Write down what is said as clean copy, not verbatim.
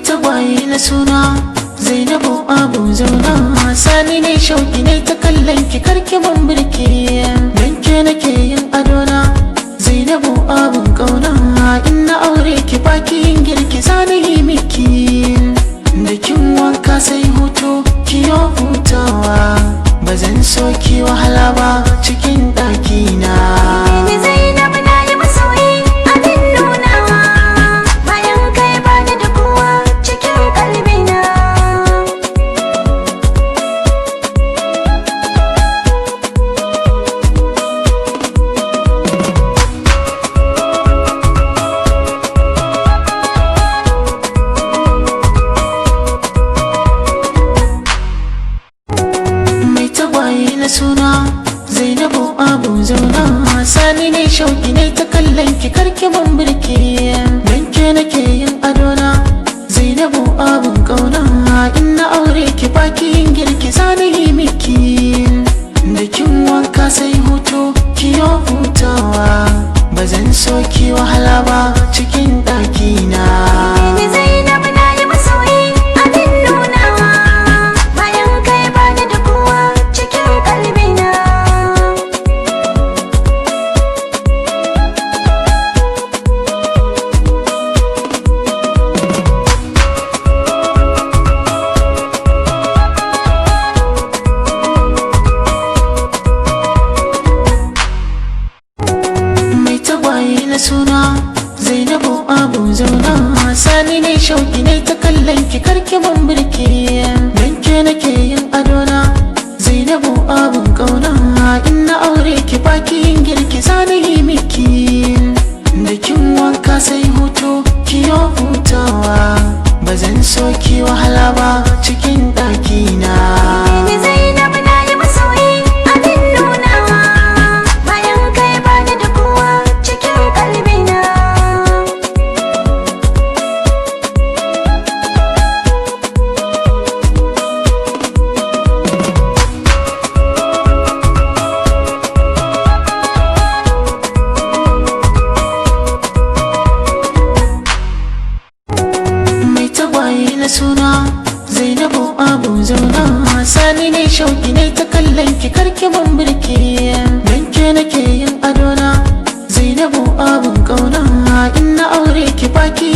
Tagwaye na suna Zainabu Abu zauna. Sani ne shauki ne ta kallon ki, karki mun birki. Dan ke nake yin adona, Zainabu abun kauna. In na aure ki baki yin girki, zani yi miki. Da kin wanka sai hutu, kiyo hutawa. Ba zan so ki wahala ba cikin ɗakina. Ni Zainab na yi masoyi abin nunawa, bayan kai bani da kowa cikin kalbina. Mai tagwaye na suna Zainabu Abu zauna. Sani ne shauki ne ta kallon ki, karki mun birki. Dan ke nake yin adona, Zainabu abun kauna. In na aure ki baki yin girki, zani yi miki. Da kin wanka sai hutu, kiyo hutawa. Ba zan so ki wahala ba cikin ɗakina. Ni Zainab na yi masoyi abin nunawa, bayan kai bani da kowa cikin kalbina. Mai tagwaye na suna Zainabu Abu zauna. Sani ne shauki ne ta kallon ki, karki mun birki. Dan ke nake yin adona, Zainabu abun kauna. In na aure ki baki yin girki, zani yi miki. Da kin wanka sai hutu, kiyo hutawa. Ba zan so ki wahala ba cikin ɗakina. Ni Zainab na yi masoyi abin nunawa, bayan kai bani da kowa cikin kalbina. Mai tagwaye na suna Zainabu Abu zauna. Sani ne shauki ne ta kallon ki, karki mun birki. Dan ke nake yin adona, Zainabu abun kauna. In na aure ki baki